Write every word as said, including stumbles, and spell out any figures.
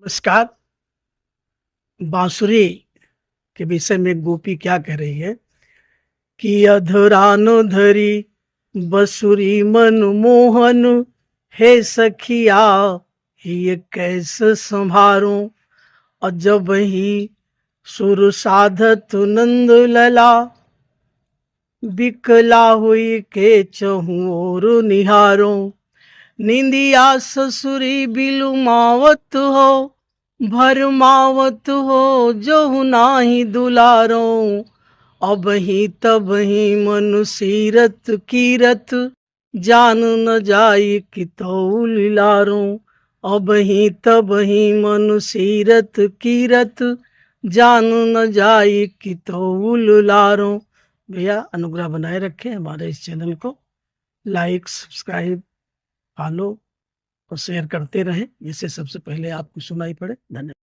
नमस्कार। बांसुरी के विषय में गोपी क्या कह रही है कि अधरान धरी बसुरी मन मोहन, हे सखिया, हिय कैस संभारो। और जब ही सुर साधत नंद लला, बिकला हुई के चहुँ ओर निहारो। निंदिया ससुरी बिलुमावत हो, भरमावत हो, जहु नाही दुलारो। अबहीं तबहीं मनु सीरत कीरत, जान न जाई कि तौ लिलारो। अबहीं तबहीं मनु सीरत कीरत, जान न जाई कि तौ लिलारो। भैया, अनुग्रह बनाए रखें हमारे इस चैनल को, लाइक, सब्सक्राइब, फॉलो और शेयर करते रहें, जिससे सबसे पहले आपको सुनाई पड़े। धन्यवाद।